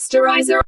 Posterizer.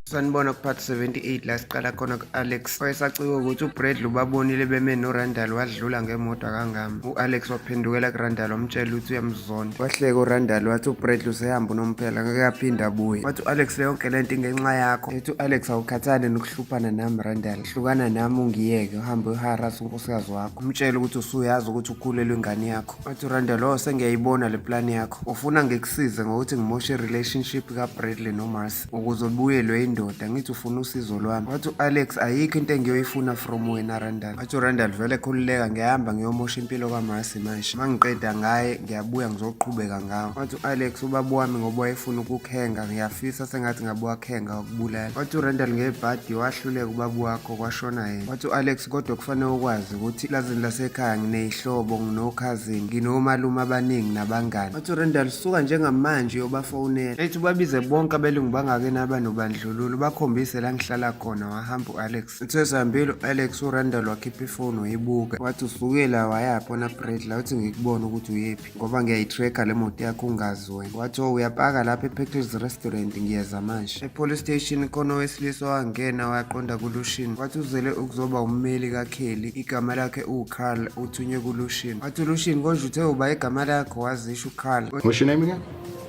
Sanibona ku-part 78 la siqala khona ku-Alex owayesacikwe ukuthi uBradley ubabonile beme noRandall wadlula ngemoto akangami. U-Alex waphendukela kuRandall wamtshela ukuthi uyamzonda. Wahleka uRandall wathi uBradley usehamba unomphela ngeke aphinde abuye. Wathi u-Alex le yonke lento ingenxa yakho. Ethi u-Alex awukhathali nokuhluphana nami Randall. Hlukana nami ungiyeke uhambe uyoharasa unkosikazi wakho. Umtshele ukuthi usuyazi ukuthi ukhulelwe ingane yakho. Wathi uRandall oh sengiyayibona le plan yakho. Ufuna ngikusize ngokuthi ngimoshe i-relationship kaBradley noMarcy ukuze ubuyelwe indoda ngithi ufuna usizo lwami. Wathi u-Alex ayikho into engiyoyifuna from wena Randall. Wathi uRandall vele khululeka ngiyahamba ngiyomosha impilo kaMarcy manje. Mangiqeda ngaye ngiyabuya ngizoqhubeka ngawe. Wathi u-Alex ubaba wami ngoba wayefuna ukukhenga ngiyafisa sengathi ngabe wakhenga wakubulala. Wathi uRandall ngebhadi wahluleka ubaba wakho kwashona yena. Wathi u-Alex kodwa kufanele ukwazi ukuthi plazini lasekhaya nginey'hlobo nginokhazini nginomalume abaningi nabangani. Wathi uRandall suka njengamanje uyobafonela. Ethi ubabize bonke abelungu bangakini abanobandlululo bakhombise la ngihlala khona. Wahamba u-Alex. Uthe sehambile u-Alex uRandall wakhipha ifoni wayibuka. Wathi usukela wayaphi wena Bradley awuthi ngikubone ukuthi uyephi ngoba ngiyayi-tracker le moto yakho ungazi wena. Wathi oh uyapaka lapha e-Pickles Restaurant ngiyeza manje. E-police station khona owesilisa owangena waqonda kuLucian. Wathi uzele ukuzoba ummeli kaKelly. Igama lakhe uCarl uthunywe kuLucian. Wathi uLucian konje uthe uba igama lakho wazisho uCarl. What's your name again?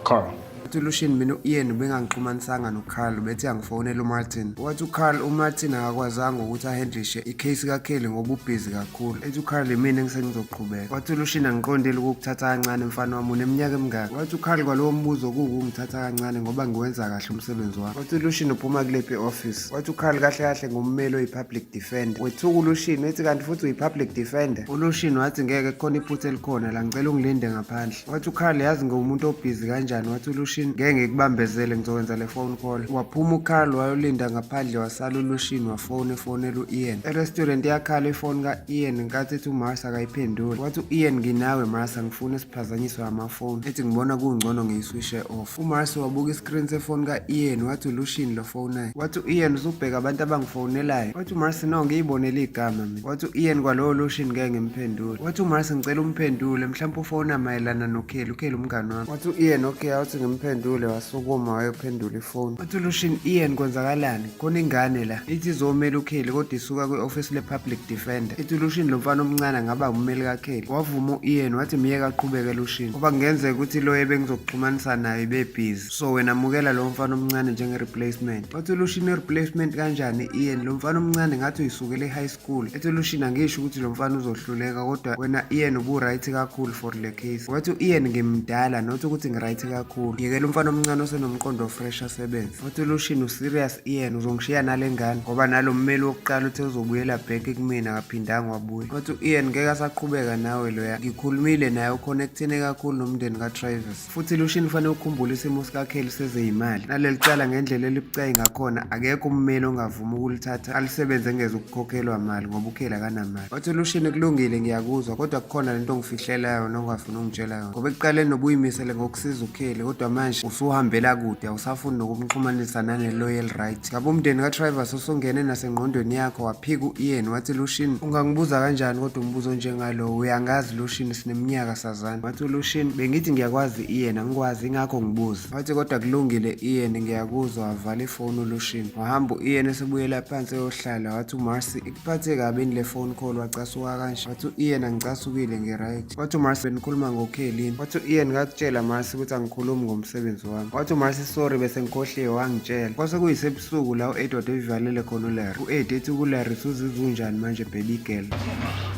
Carl. Wathi uLucian mina u-Ian ubengangixhumanisanga noCarl ubethi angifonele uMartin. Wathi uCarl uMartin akakwazanga ukuthi ahandlishe i-case kaKelly ngoba ubhizi kakhulu. Ethi uCarl imina engisengizoqhubeka. Wathi uLucian angiqondile ukukuthatha kancane mfana wami uneminyaka emingaki. Wathi uCarl kwalowo mbuzo kuwukungithatha kancane ngoba ngiwenza kahle umsebenzi wami. Wathi uLucian uphuma kulephi i-office. Wathi uCarl kahle kahle ngummeli oyi-public defender. Wethuka uLucian ethi kanti futhi uyi-public defender. ULucian wathi ngeke kukhona iphutha elikhona la ngicela ungilinde ngaphandle. Wathi uCarl yazi ngiwumuntu obhizi kanjani. Wathi uLucian ngeke ngikubambezele ngizokwenza le phone call. Waphuma uCarl wayolinda ngaphandle wasala uLucian wafona efonela u-Ian. E-restaurant yakhala ifoni ka-Ian ngenkathi ethi uMars akayiphenduli. Wathi u-Ian nginawe Mars angifuni siphazanyiswe amafoni. Ethi ngibona kungcono ngiyiswishe off. UMars wabuka iscreen sefoni ka-Ian wathi uLucian lo fonayo. Wathi u-Ian usubheka abantu abangifonelayo. Wathi uMars no ngiyibonele igama mina. Wathi u-Ian kwalowo Lucian ngeke ngimphendule. Wathi uMars ngicela umphendule mhlawumbe ufona mayelana noKelly. uKelly umngani wami. Wathi u-Ian okay awuthi ngimphendule wasukuma wayophendula ifoni. Wathi uLucian Ian kwenzakalani? Khona ingane la ithi izomela uKelly kodwa isuka kwi-office le-public defender. Ithi uLucian lo mfana omncane angaba ummeli kaKelly. Wavuma u-Ian wathi myeke aqhubeke Lucian ngoba kungenzeka ukuthi lo ebengizokuxhumanisa naye bebhizi. So wena mukela lo mfana omncane njenge-replacement. Wathi uLucian i-replacement kanjani Ian? Lo mfana omncane ngathi uyisukele e-high school. Ethi uLucian angisho ukuthi lo mfana uzohluleka kodwa wena Ian ubu-right kakhulu for le case. Wathi u-Ian ngimdala not ukuthi ngi-right kakhulu. Yekela umfana omncane osenomqondo fresh asebenze. Wathi uLucian userious Ian uzongishiya nale ngane ngoba nalo mmeli wokuqala uthe uzobuyela back kumina akaphindanga wabuya. Wathi u-Ian ngeke asaqhubeka nawe loya. Ngikhulumile naye uconnectene kakhulu nomndeni kaTravis. Futhi Lucian kufanele ukhumbule isimo sikaKelly sezeyimali. Naleli cala ngendlela elibucayi ngakhona akekho ummeli ongavuma ukulithatha alisebenze engeze ukukhokhelwa mali ngoba uKelly akanamali. Wathi Lucian kulungile ngiyakuzwa kodwa kukhona lento ongifihlela yona ongafuni ungitshela yona. Ngoba ekuqaleni ubuyimisele ngokusiza uKelly kodwa manje usuhambela kude awusafuni nokumxhumanisa nane-loyal right. Ngabe umndeni kaTrivers usungene nasengqondweni yakho waphika u-Ian wathi Lucian ungangibuza kanjani kodwa umbuzo onjengalowo uyangazi Lucian sineminyaka sazana. Wathi uLucian bengithi ngiyakwazi Ian angikwazi ingakho ngibuza. Wathi kodwa kulungile Ian ngiyakuzwa wavala ifoni uLucian. Wahamba u-Ian esebuyela phansi eyohlala wathi uMarcy ikuphathe kabi le phone call wacasuka kanje. Wathi u-Ian angicasukile ngi-right. Wathi uMarcy benikhuluma ngoKelly. Wathi u-Ian ngakutshela Marcy ukuthi angikhulumi ngomsebenzi wami. Wathi uMarcy sorry bese ngikhohliwe wangitshela. Kwase kuyisebusuku la u-Edward evivalele khona uLarry. U-Ed ethi kuLarry usuzizwa unjani manje baby girl.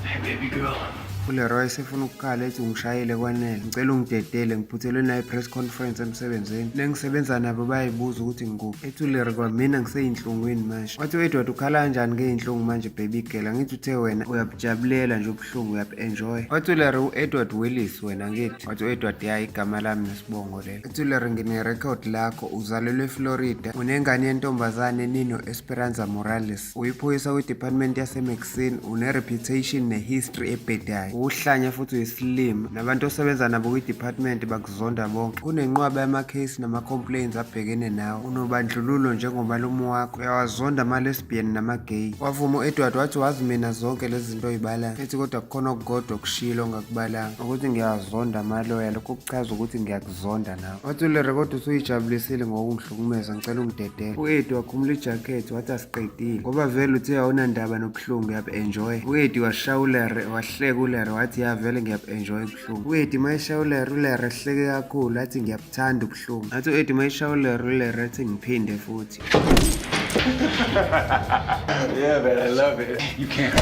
Hey, baby girl. ULeroy esefuna ukukhala ethi ungishayele kwanele. Ngicela ungidedele ngiphuthelwe nayi press conference emsebenzini. Lengisebenza nabo bayayibuza ukuthi ngikuphi. Ethi uLarry kwamina ngiseyinhlungwini manje. Wathi u-Edward ukhala kanjani ngeyinhlungu manje baby girl angithi uthe wena uyabujabulela nje ubuhlungu uyab-enjoy. Wathi uLarry u-Edward Willis wena ngithi. Wathi u-Edward ya igama lami nesibongo lelo. Ethi uLarry ngine-record lakho uzalelwe eFlorida unengane yentombazane Nino Esperanza Morales. Uyiphoyisa kwi-department yaseMaxine une-reputation ne-history ebhedayo. Ukuhlanya futhi uyisilima. Nabantu osebenza nabo kwi-department bakuzonda bonke. Kunenqwaba yama-case nama-complaints abhekene nawe. Unobandlululo njengomalume wakho. Uyawazonda ama-lesbian nama-gay. Wavuma u-Edward wathi wazi mina zonke lezi zinto oyibalayo. Ethi kodwa kukhona okukodwa okushilo ongakubalanga. Ukuthi ngiyawazonda amaloya lokho kuchaza ukuthi ngiyakuzonda nawe. Wathi uLere kodwa usuyijabulisile ngokungihlukumeza ngicela ungidedele. U-Eddie wakhumula ijakhethi wathi asiqedile. Ngoba vele uthe awunandaba nobuhlungu uyabu-enjoy. U-Eddie washaya uLere wahleka uLere wathi ya vele ngiyabu-enjoy ubuhlungu. U-Eddie mayeshaya uLere uLere ehleke kakhulu athi ngiyabuthanda ubuhlungu. Athi u-Eddie mayeshaya uLere uLere athi ngiphinde futhi. Yeah, man, I love it. You can't.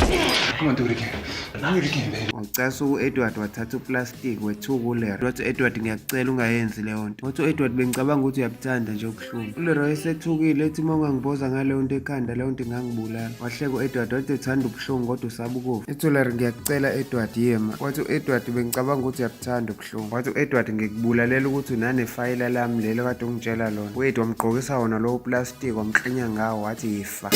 Come on, do it again. Do it again, baby. Wacasuka u-Edward wathatha uplastiki wethuka uLeroy. Wathi u-Edward ngiyakucela ungayenzi leyo nto. Wathi u-Edward bengicabanga ukuthi uyabuthanda nje ubuhlungu. ULeroy esethukile ethi uma ungangiboza ngaleyo nto ekhanda leyo nto ingangibulala. Wahleka u-Edward wathi uthanda ubuhlungu kodwa usaba ukufa. Ethi uLeroy ngiyakucela Edward yema. Wathi u-Edward bengicabanga ukuthi uyabuthanda ubuhlungu. Wathi u-Edward ngikubulalela ukuthi unanefayela lami lelo kade ungitshela lona. U-Eddie wamgqokisa wona lowo plastiki wamklinya ngawo wathi yifa.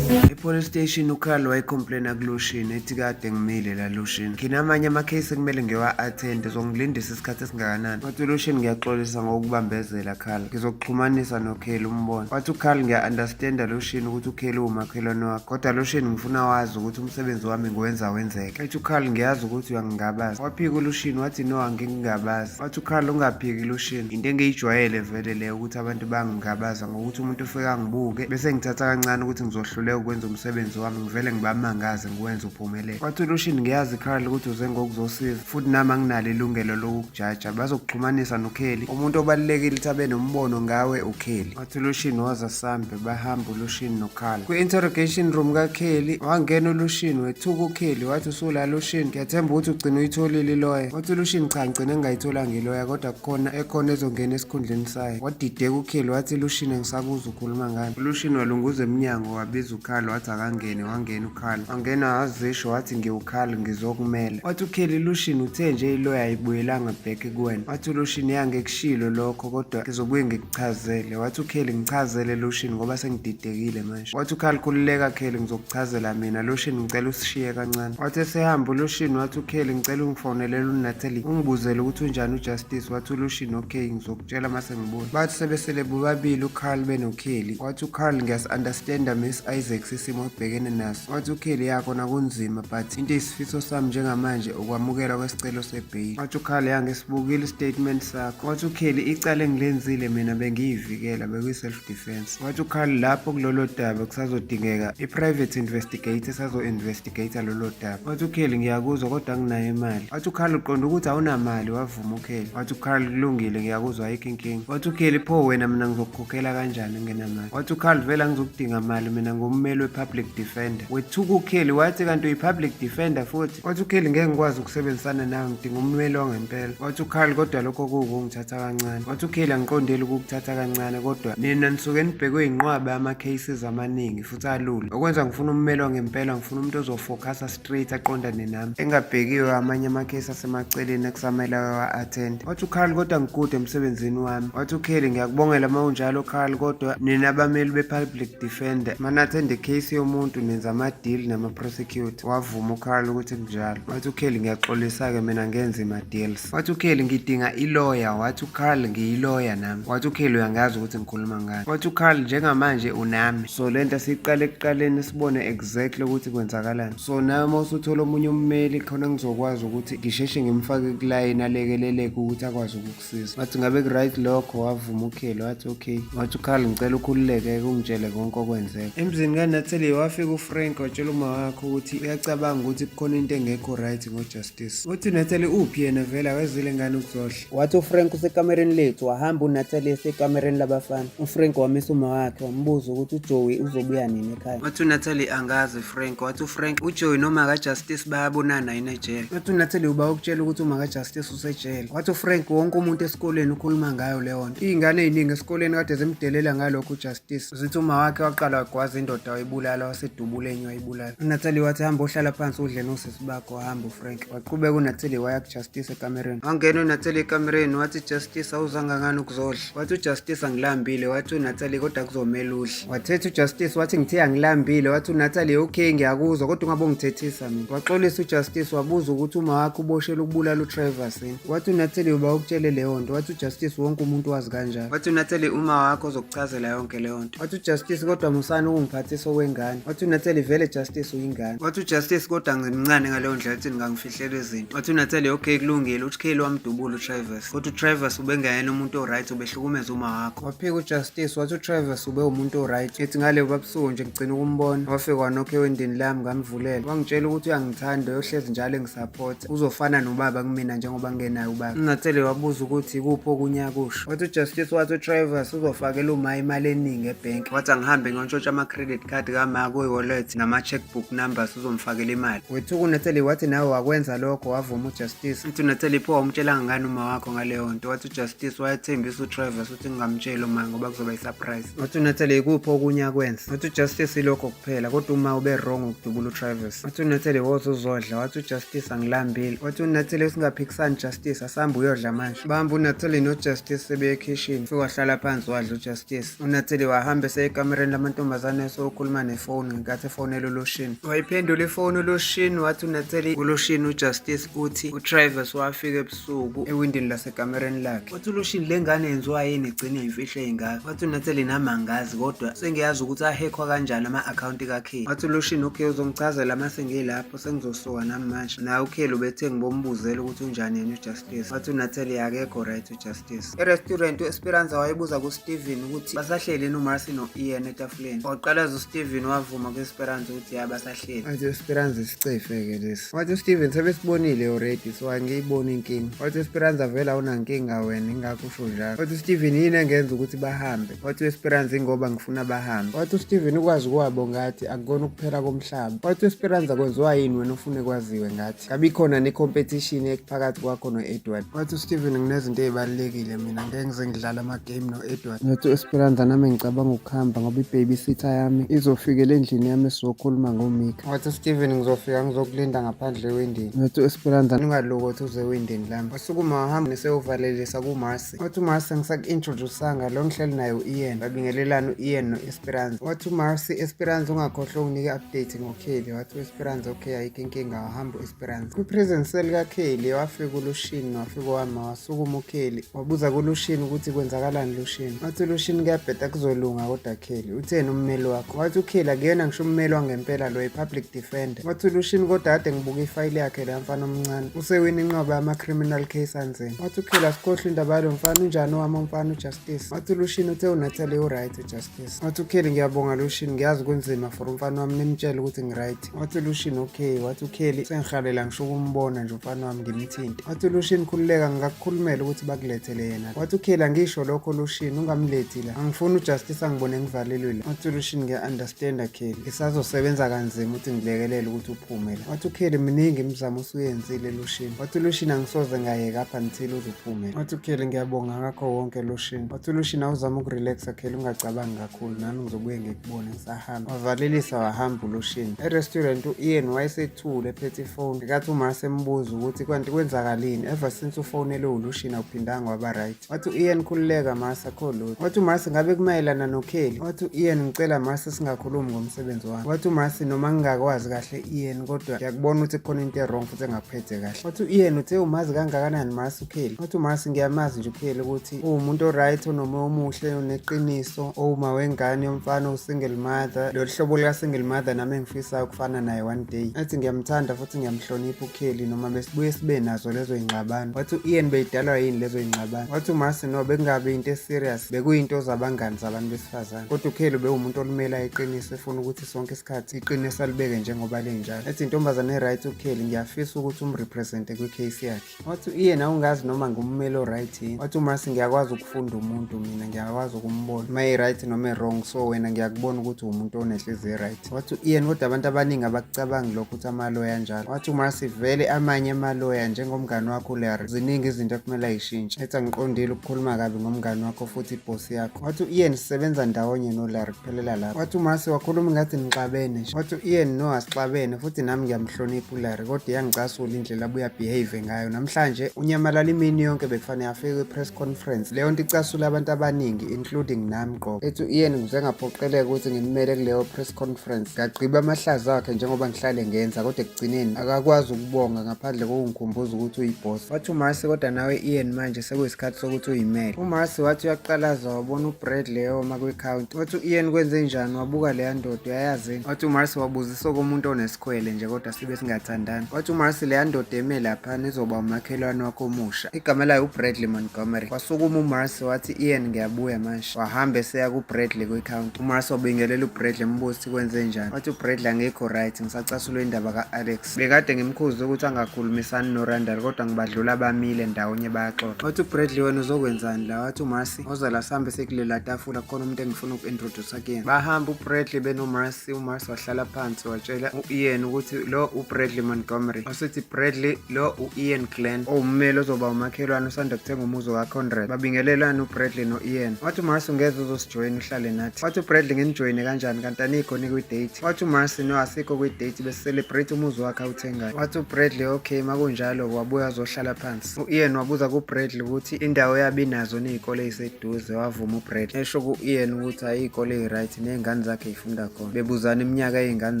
E-police station uCarl wayecomplaina kuLucian ethi kade ngimile la Lucian. Nginamanye amakhesi ekumele ngiwa-attend uzongilindisa isikhathi esingakanani. Wathi uLucian ngiyaxolisa ngokubambezela Carl. Ngizokuxhumanisa noKelly umbone. Wathi uCarl ngiya-understanda Lucian ukuthi uKelly uwumakhelwane wakho. Kodwa Lucian ngifuna wazi ukuthi umsebenzi wami ngiwenza wenzeke. Ethi uCarl ngiyazi ukuthi uyangingabaza. Waphika uLucian wathi no angingabazi. Wathi uCarl ungaphiki Lucian. Into engiyijwayele vele leyo ukuthi abantu bangingabaza ngokuthi umuntu ufike angibuke bese ngithatha kancane ukuthi ngizohluleka ukwenza umsebenzi wami ngivele ngibamangaze ngiwenze uphumelele. Wathi uLucian ngiyazi Carl ukuthi uze ngokuzosiza futhi nami anginalo ilungelo lokukujaja. Bazokuxhumanisa noKelly. Umuntu obalulekile ukuthi abe nombono ngawe uKelly. Wathi uLucian woza sambe bahamba uLucian noCarl. Kwi-interrogation room kaKelly wangena uLucian wethuka uKelly wathi usula Lucian ngiyathemba ukuthi ugcina uyitholile iloya. Wathi uLucian cha ngigcine ngingayitholanga iloya kodwa kukhona ekhona ezongena esikhundleni sayo. Wadideka uKelly wathi Lucian angisakuzwa ukhuluma ngani. ULucian walunguza emnyango wabiza uCarl wathi akangene wangena uCarl. Wangena wazisho wathi ngiwuCarl ngizokumela. Wathi uKelly Lucian uthe nje iloya ayibuyelanga back kuwena. Wathi uLucian ya ngekushilo lokho kodwa ngizobuye ngikuchazele. Wathi uKelly ngichazele Lucian ngoba sengididekile manje. Wathi uCarl khululeka Kelly ngizokuchazela mina Lucian ngicela usishiye kancane. Wathi esehamba uLucian wathi uKelly ngicela ungifonelele uNatalie ungibuzele ukuthi unjani uJustice. Wathi uLucian okay ngizokutshela mase ngibuya. Bathi sebesele bobabili uCarl benoKelly. Wathi uCarl ngiyasi-understanda Miss Isaacs isimo obhekene naso. Wathi uKelly ya kona kunzima but into eyisifiso sami njengamanje ukwamukelwa kwesicelo sebheyili. Wathi uCarl ya ngisibukile istatement sakho. Wathi uKelly icala engilenzile mina bengiyivikela bekuyi-self defense. Wathi uCarl lapho kulolo daba kusazodingeka i-private investigator esazo-investigate lolo daba. Wathi uKelly ngiyakuzwa kodwa anginayo imali. Wathi uCarl uqonda ukuthi awunamali wavuma uKelly. Wathi uCarl kulungile ngiyakuzwa ayikho inkinga. Wathi uKelly pho wena mina ngizokukhokhela kanjani ngingenamali. Wathi uCarl vele angizokudinga mali mina ngummeli we-public defender. Wethuka uKelly wathi kanti uyi-public defender futhi. Wathi uKelly ngeke ngikwazi ukusebenzisana nawe ngidinga ummeli wangempela. Wathi uCarl kodwa lokho kuwukungithatha kancane. Wathi uKelly angiqondeli ukukuthatha kancane kodwa nina nisuke nibhekwe yinqwaba yama-cases amaningi futhi alula. Okwenza ngifuna ummeli wangempela ngifuna umuntu ozofocusa straight aqondane nami engabhekiwe amanye amakhesi asemaceleni ekusamele awa-attend. Wathi uCarl kodwa ngikude emsebenzini wami. Wathi uKelly ngiyakubongela uma unjalo Carl kodwa nina abameli be-public defender mana-attend icase yomuntu nenza ama-deal nama-prosecutor. Wavuma uCarl ukuthi kunjalo. Wathi uKelly ngiyaxolisa-ke mina ngenza ima-deals. Wathi uKelly ngidinga iloya. Wathi uCarl ngiyiloya nami. Wathi uKelly uyangazi ukuthi ngikhuluma ngani. Wathi uCarl njengamanje unami. So lento siyiqale ekuqaleni sibone exactly ukuthi kwenzakalani. So nawe uma usuthola omunye ummeli khona ngizokwazi ukuthi ngisheshe ngimfake kulayini alekeleleke ukuthi akwazi ukukusiza. Wathi ngabe ku-right lokho wavuma uKelly wathi okay. Wathi uCarl ngicela ukhululeke ungitshele konke okwenzeka. Emzini kaNatalie wafika uFrank watshela uma wakhe ukuthi uyacabanga ukuthi kukhona into engekho right ngoJustice. Wathi uNatalie uphi yena vele akezile ngani ukuzodla. Wathi uFrank usekamereni lethu wahamba uNatalie esekamereni labafana. UFrank wamisa uma wakhe wambuza ukuthi uJoey uzobuya nini ekhaya. Wathi uNatalie angazi Frank. Wathi uFrank uJoey noma kaJustice bayabonana yini ejele. Wathi uNatalie uba ukutshela ukuthi uma kaJustice usejele. Wathi uFrank wonke umuntu esikoleni ukhuluma ngayo leyo nto. Iy'ngane ey'ningi esikoleni kade zimdelela ngalokho uJustice. Zithi uma wakhe waqala wagwaza indoda wayibulala. wayibulala, wasedubula enye wayibulala. UNatalie wathi hamba ohlala phansi udle nosisi bakho, wahamba uFrank. Waqhubeka uNatalie waya kuJustice ekamereni. Wangena uNatalie ekamereni wathi Justice awuzanga ngani ukuzodla? Wathi uJustice angilambile, wathi uNatalie kodwa kuzomela udle. Wathetha uJustice wathi ngithe angilambile, wathi uNatalie okay ngiyakuzwa kodwa ungabe ungithethisa mina. Waxolisa uJustice wabuza ukuthi uma wakho uboshela ukubulala uTravers yini. Wathi uNatalie uba ukutshele leyo nto, wathi uJustice wonke umuntu wazi kanjalo. Wathi uNatalie uma wakho uzokuchazela yonke leyo nto. Wathi uJustice kodwa musani ukungiphathisa okwengane. Wathi uNatalie vele Justice uyingane. Wathi uJustice kodwa ngimncane ngaleyo ndlela ethi ngangifihlela izinto. Wathi uNatalie okay kulungile, uThukeli wamdubula uTravers. Kodwa uTravers ubengeyena umuntu oright, ubehlukumeza uma wakho. Waphika uJustice wathi uTravers ube umuntu oright. Ethi ngale babusuku nje ngigcina ukumbona. Wafika wanokha ewindini lami ngamvulela. Wangitshela ukuthi uyangithanda uyohlezi njalo engisupport. Uzofana nobaba kumina njengoba ngingenaye ubaba. UNatalie wabuza ukuthi ikuphi okunye akusho. Wathi uJustice wathi uTravers uzofakela uma imali eningi ebhenki. Wathi angihambe ngiyontshotsha ama-credit card kama kuyi-wallet nama-checkbook numbers uzomfakela imali. Wethuka uNatalie wathi nawe wakwenza lokho, wavuma uJustice. Uthi uNatalie pho wamtshelanga ngani uma wakho ngaleyo nto? Wathi uJustice wayethembisa uTravers ukuthi ngingamtsheli uma ngoba kuzoba i-surprise. Wathi uNatalie ikuphi okunye akwenza? Wathi uJustice ilokho kuphela kodwa uma ube wrong ukudubula uTravers. Wathi uNatalie woza uzodla. Wathi uJustice angilambile. Wathi uNatalie singaphikisani Justice, asambe uyodla manje. Bahamba uNatalie noJustice sebeye ekhishini. Ufike wahlala phansi wadla uJustice. UNatalie wahamba eseya ekamereni lamantombazane esokhuluma nefoni ngenkathi efonela uLushini. Wayiphendula ifoni uLushini wathi uNatalie uLushini uJustice uthi uTravers wafika ebusuku ewindini lasekamereni lakhe. Wathi uLushini le ngane yenziwa yini igcine imfihlo eyingaka. Wathi uNatalie nami angazi kodwa sengiyazi ukuthi ahekhwa kanjani ama-akhawunti kaKelly. Wathi uLushini okay uzongichazela uma sengilapho sengizosuka nami manje. Naye uKelly ubethe ngibombuzela ukuthi unjani yena uJustice. Wathi uNatalie akekho right uJustice. E-restaurant u-Esperanza wayebuza kuSteven ukuthi basahleli yini uMarcy no-Ian etafuleni. Waqalaza uSteven wavuma ku-Esperanza ukuthi ya basahleli. Wathi u-Esperanza isicefe-ke lesi. Wathi uSteven sebesibonile already so angiyiboni inkinga. Wathi u-Esperanza vele awunankinga wena ingakho usho njalo. Wathi uSteven yini engenza ukuthi bahambe? Wathi u-Esperanza ingoba ngifuna bahambe. Wathi uSteven ukwazi kwabo ngathi akukona ukuphela komhlaba. Wathi u-Esperanza kwenziwa yini wena ufune kwaziwe ngathi? Kabi khona ne-competition ephakathi kwakho no-Edward. Wathi uSteven nginezinto ey'balulekile mina ngeke ngize ngidlale ama-game no-Edward. Wathi u-Esperanza nami ngicabanga ukuhamba ngoba i-babysitter yami izofikela endlini yami sizokhuluma ngoMika. Wathi uSteven ngizofika ngizokulinda ngaphandle ewindini. Wathi u-Esperanza ungalokothi uze ewindini lami. Wasukuma wahamba nesewuvalelisa kuMarcy. Wathi uMarcy angisaku-introducanga lo ngihleli naye u-Ian. Babingelelana u-Ian no-Esperanza. Wathi uMarcy Esperanza ungakhohlwa ukunike update ngoKelly. Wathi u-Esperanza okay ayikho inkinga wahamba u-Esperanza. Kwi-prison cell kaKelly wafika uLushini wafika wama wasukuma uKelly wabuza kuLushini ukuthi kwenzakalani Lushini. Wathi uLushini kuyabheda kuzolunga kodwa Kelly. Utheni ummeli wakho? Wathi uKelly akuyena ngisho ummeli wangempela lo i-public defender. Wathi uLushini kodwa kade ngibuka ifayili yakhe la mfana omncane. Usewina inqwaba yama-criminal case anzima. Wathi uKelly asikhohlwe indaba yalo mfana unjani owami umfana uJustice. Wathi uLushini uthe uNatalie uright uJustice. Wathi uKelly ngiyabonga Lushini ngiyazi kunzima for umfana wami nimtshele ukuthi ngiright. Wathi uLushini okay. Wathi uKelly sengihalela ngisho ukumbona nje umfana wami ngimthinte. Wathi uLushini khululeka ngingakukhulumela ukuthi bakulethele yena. Wathi uKelly angisho lokho Lushini ungamlethi la. Angifuni uJustice angibone ngivalelwe la. Wathi uLushini ngiya-understanda Kelly. Ngisazosebenza kanzima ukuthi ngilekelele ukuthi uphume la. Wathi uKelly miningi imizamo osuyenzile Lushini. Wathi uLushini angisoze ngayeka up until uze uphume. Wathi uKelly ngiyabonga ngakho wonke Lushini. Wathi uLushini awuzame ukurelaxa Kelly ungacabangi kakhulu nami ngizobuye ngikubone ngisahamba. Wavalelisa wahamba uLushini. E-restaurant u-Ian wayesethule ephethe ifoni. Ngenkathi uMarcy embuza ukuthi kanti kwenzakalini ever since ufonelwe uLushini awuphindanga waba right. Wathi u-Ian khululeka Marcy akho lutho. Wathi uMarcy ngabe kumayelana noKelly. Wathi u-Ian ngicela Marcy singakhulumi ngomsebenzi wami. Wathi uMarcy noma ngingakwazi kahle Ian kodwa ngiyakubona ukuthi kukhona into e-wrong futhi engakuphethe kahle. Wathi u-Ian uthe umazi kangakanani Marcy uKelly. Wathi uMarcy ngiyamazi nje uKelly ukuthi uwumuntu o-right onomoya omuhle oneqiniso owuma wengane yomfana owu-single mother. Lolu hlobo lika-single mother nami engifisayo ukufana naye one day. Athi ngiyamthanda futhi ngiyamhlonipha uKelly noma besibuye sibe nazo lezo y'ngxabano. Wathi u-Ian beyidalwa yini lezo y'ngxabano? Wathi uMarcy no bekungabi into e-serious bekuyinto zabangani zabantu besifazane. Kodwa uKelly ubewumuntu olimela iqiniso efuna ukuthi sonke isikhathi iqiniso alibeke njengoba linjalo. Ethi intombazane e-right uKelly ngiyafisa ukuthi umrepresente kwi-case yakhe. Wathi u-Ian awungazi noma ngummeli o-right yini. Wathi uMarcy ngiyakwazi ukufunda umuntu mina ngiyakwazi ukumbona uma e-right noma e-wrong so wena ngiyakubona ukuthi uwumuntu onenhliziyo e-right. Wathi u-Ian kodwa abantu abaningi abakucabangi lokho ukuthi amaloya anjalo. Wathi uMarcy vele amanye amaloya njengomngani wakho uLarry ziningi izinto ekumele ayishintshe. Ethi angiqondile ukukhuluma kabi ngomngani wakho futhi ibhosi yakho. Wathi u-Ian sisebenza ndawonye noLarry kuphelela lapho. Wathi uMarcy wakhuluma Nikhuluma ngathi nixabene nje. Wathi u-Ian no asixabene futhi nami ngiyamhlonipha uLarry kodwa iyangicasula indlela abuye behave ngayo. Namhlanje unyamalala imini yonke bekufanele afike kwi-press conference. Leyo nto icasula abantu abaningi including nami qobo. Ethi u-Ian ngize ngaphoqeleka ukuthi ngimele kuleyo press conference. Ngagqiba amahlazo akhe njengoba ngihlale ngenza kodwa ekugcineni akakwazi ukubonga ngaphandle kokungikhumbuza ukuthi uyiboss. Wathi uMarcy kodwa nawe Ian manje sekuyisikhathi sokuthi uyimele. UMarcy wathi uyaqalaza wabona uBradley ewoma kwi-counter. Wathi u-Ian kwenze njani wabuka leya ndoda uyayazini. Wathi uMarcy wabuzisa okomuntu onesikhwele nje kodwa sibe singathandani. Wathi uMarcy leya ndoda eme laphana izoba umakhelwane wakho omusha. Igama layo uBradley Montgomery. Wasukuma uMarcy wathi Ian ngiyabuya manje. Wahamba eseya kuBradley kwi-counter. UMarcy wabingelela uBradley embuza ukuthi kwenze njani. Wathi uBradley angikho right ngisacasulwe indaba ka-Alex. Bekade ngimkhuze ukuthi angakhulumisani noRandall kodwa ngibadlula bamile ndawonye bayaxoxa. Wathi uBradley wena uzokwenzani la? Wathi uMarcy woza la sihambe sekulela tafula kukhona umuntu engifuna uku-introduce kuyena. Bahamba uBradley benoMarcy, uMarcy wahlala phansi watshela u-Ian ukuthi lo uBradley Montgomery. Wasethi Bradley lo u-Ian Glenn owummeli ozoba umakhelwane osanda kuthenga umuzi kaConrad. Babingelelana uBradley no-Ian. Wathi uMarcy ungeze uzosijoyina uhlale nathi. Wathi uBradley nginijoyine kanjani kanti anikho nikwi-date. Wathi uMarcy no asikho kwi-date besicelebrate umuzi wakhe awuthengayo. Wathi uBradley okay makunjalo wabuya wazohlala phansi. U-Ian wabuza kuBradley ukuthi indawo yabo inazo ney'kole ey'seduze wavuma uBradley. Esho ku-Ian ukuthi hhayi iy'kole ey'right ney'ngane zakhe y'funda khona. Bebuzana iminyaka yey'ngane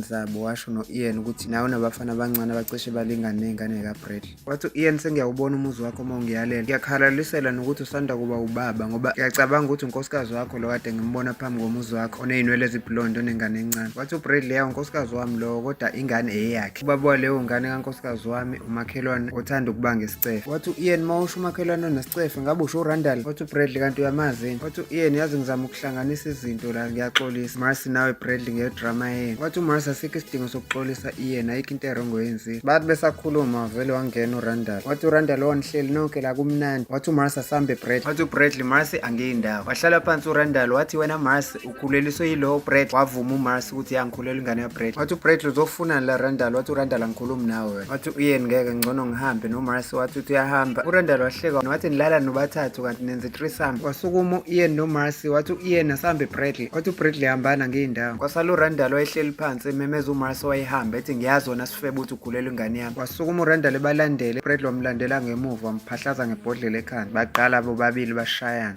zabo washo no-Ian ukuthi nawe unabafana abancane abacishe balingane ney'ngane kaBradley. Wathi u-Ian sengiyawubona umuzi wakho uma ungiyalela. Ngiyakhalalisela nokuthi usanda kuba ubaba ngoba ngiyacabanga ukuthi unkosikazi wakho lo kade ngimbona phambi komuzi wakho oney'nwele eziblondi onengane encane. Wathi uBradley ya unkosikazi wami lowo kodwa ingane eyakhe. Ubaba waleyo ngane kankosikazi wami umakhelwane othanda ukubanga isicefe. Wathi u-Ian uma usho umakhelwane onesicefe ngabe usho uRandall. Wathi uBradley kanti uyamazi yini? Wathi u-Ian yazi ngizama ukuhlanganisa izinto la ngiyaxolisa. Marcy nawe Bradley ngedrama yenu. Wathi uMarcy asikho isidingo sokuxolisa Ian ayikho into erongo oyenzile. Bathi besakhuluma vele wangena uRandall. Wathi uRandall wanihleli nonke la kumnandi. Wathi uMarcy asambe Bradley. Wathi uBradley Marcy angiyindawo. Wahlala phansi uRandall wathi wena Marcy ukhuleliswe yilowo Bradley. Wavuma uMarcy ukuthi yangikhulela ingane kaBradley. Wathi uBradley uzofunani la Randall. Wathi uRandall angikhulumi nawe wena. Wathi uIan ngeke ngcono ngihambe noMarcy wathi uthi uyahamba. URandall wahleka wathi nilala nobathathu kanti nenze threesome. Wasukuma uIan noMarcy wathi uIan asambe Bradley. Wathi uBradley hambana ngiyindawo. Kwasala uRandall wayehleli phansi ememeza uMarcy wayehamba ethi ngiyazi wena sifebe ukuthi ugulela ingane yami. Wasukuma uRandall ebalandele. Bradley wamlandela ngemuva wamphahlaza ngebhodlela ekhanda. Baqala bobabili bashayana.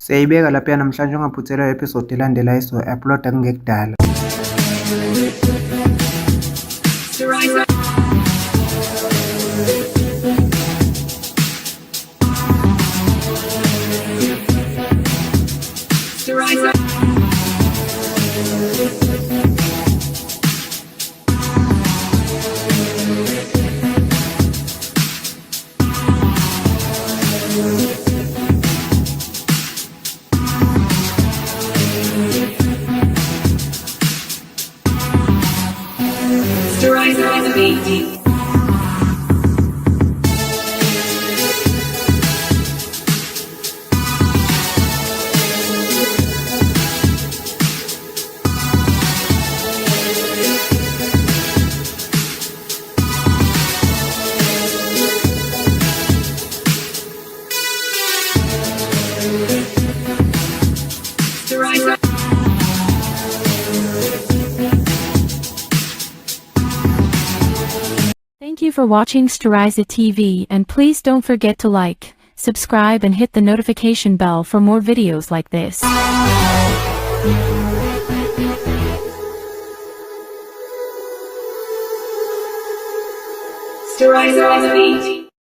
Siyayibeka lapha namhlanje ungaphuthelwa episode elandelayo esizoyi-uploada kungekudala. Thank you for watching Steriza TV and please don't forget to like, subscribe and hit the notification bell for more videos like this. Steriza TV.